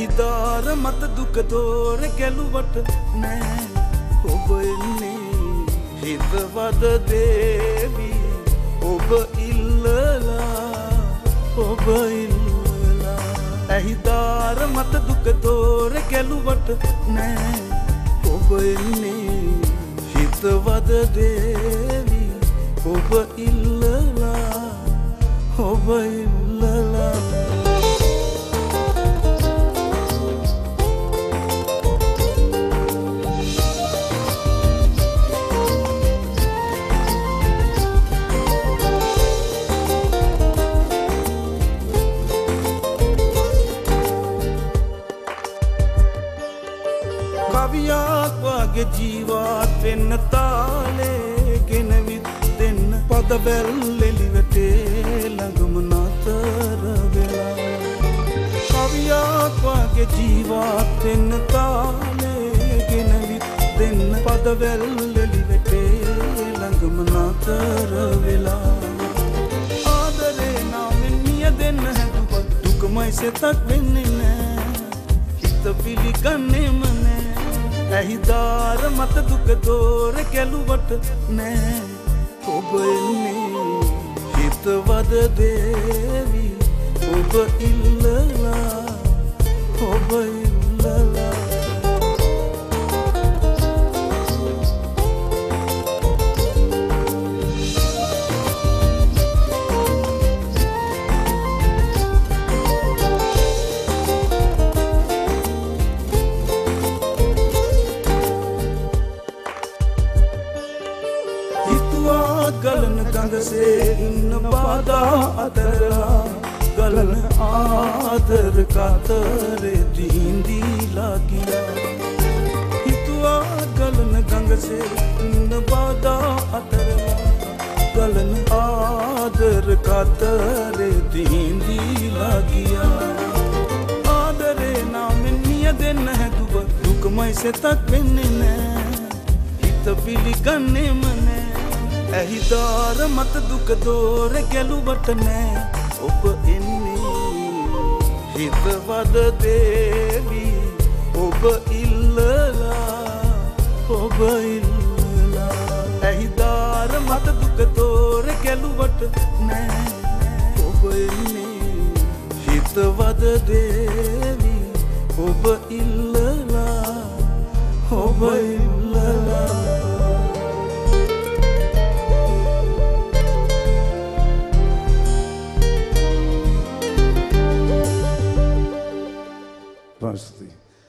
ඇහි දාර මත දුක දෝර ගැලුවට නෑ ඔබ එන්නේ හිතවද දේවි ඔබ ඉල්ලලා ඔබ ඉල්ලලා ඇහි දාර මත දුක දෝර ගැලුවට නෑ ඔබ එන්නේ හිතවද දේවි ඔබ ඉල්ලලා ඔබ ඉල්ලලා කවියක් වගේ ජීවත් වෙන්න තාලේ ගෙනවිත් දෙන්න පද බැල් එලි වැටේ ළඟම නතර වෙලා කවියක් වගේ ජීවත් වෙන්න තාලේ ගෙනවිත් දෙන්න පද බැල් එලි වැටේ ළඟම නතර වෙලා ආදරේ නාමෙන් මිය දෙන්න හැදුවත් දුකමයි සිතක් වෙන්නේ නෑ හිත පිළිගන්නේම නෑ ඇහි දාර මත දුක දෝර ගැලුවට නෑ ඔබ එන්නේ හිතවද දේවි ඔබ ඉල්ලලා ඔබ ඉල්ලලා ගලන ගඟසේ ඉන්න බාධා අතරලා ගලන ආදර කතරේ දීඳීලා ගියා හිතුවා ගලන ගඟසේ ඉන්න බාධා අතරලා ගලන ආදර කතරේ දීඳීලා ගියා ආදරේ නාමෙන් මිය දෙන්න හැදුව දුකමයි සිතක් වෙන්නේ නෑ හිත පිළිගන්නේම නෑ ඇහි දාර මත දුක දෝර ගැලුවට නෑ ඔබ එන්නේ හිතවද දේවි ඔබ ඉල්ලලා ඔබ ඉල්ලලා ඇහි දාර මත දුක දෝර ගැලුවට නෑ ඔබ එන්නේ හිතවද දේවි ඔබ ඉල්ලලා ඔබ ඉල්ලලා Pasti.